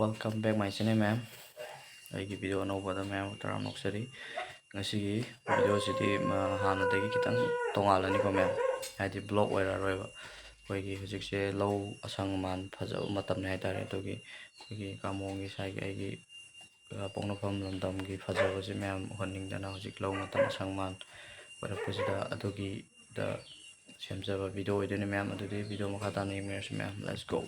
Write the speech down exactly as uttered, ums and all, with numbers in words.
Welcome back my channel, ꯃꯌꯥꯝ꯫ ꯑꯩꯒꯤ video ꯑꯅꯧꯕꯗ ꯃꯌꯥꯝ ꯇꯔꯥꯝꯅ ꯑꯣꯛꯆꯔꯤ꯫ ꯉꯁꯤꯒꯤ videoꯁꯤꯗꯤ, ꯃ, ꯍꯥꯟꯅꯗꯒꯤ ꯈꯤꯇꯪ ꯇꯣꯉꯥꯜꯂꯅꯤꯀꯣ, ꯃꯌꯥꯝ꯫ ꯍꯥꯏꯗꯤ vlog ꯑꯣꯏꯔꯔꯣꯏꯕ꯫ ꯑꯩꯈꯣꯏꯒꯤ ꯍꯧꯖꯤꯛꯁꯦ ꯂꯧ ꯑꯁꯪ ꯑꯃꯥꯟ ꯐꯖꯕ ꯃꯇꯝꯅꯤ ꯍꯥꯏꯇꯥꯔꯦ꯫ ꯑꯗꯨꯒꯤ ꯑꯩꯈꯣꯏꯒꯤ ꯀꯥꯃꯣꯡꯒꯤ ꯁ꯭ꯋꯥꯏꯒꯤ ꯑꯩꯒꯤ, ꯑ, ꯄꯣꯛꯅꯐꯝ ꯂꯝꯗꯝꯒꯤ ꯐꯖꯕꯁꯦ ꯃꯌꯥꯝ ꯎꯍꯟꯅꯤꯡꯗꯅ ꯍꯧꯖꯤꯛ ꯂꯧ ꯃꯇꯝ ꯑꯁꯪ ꯑꯃꯥꯟ ꯑꯣꯏꯔꯛꯄꯁꯤꯗ ꯑꯗꯨꯒꯤꯗ ꯁꯦꯝꯖꯕ video ꯑꯣꯏꯗꯣꯏꯅꯤ, ꯃꯌꯥꯝ꯫ ꯑꯗꯨꯗꯤ video ꯃꯈꯥ ꯇꯥꯅ ꯌꯦꯡꯃꯤꯟꯅꯔꯁꯤ, ꯃꯌꯥꯝ꯫ Let's go꯫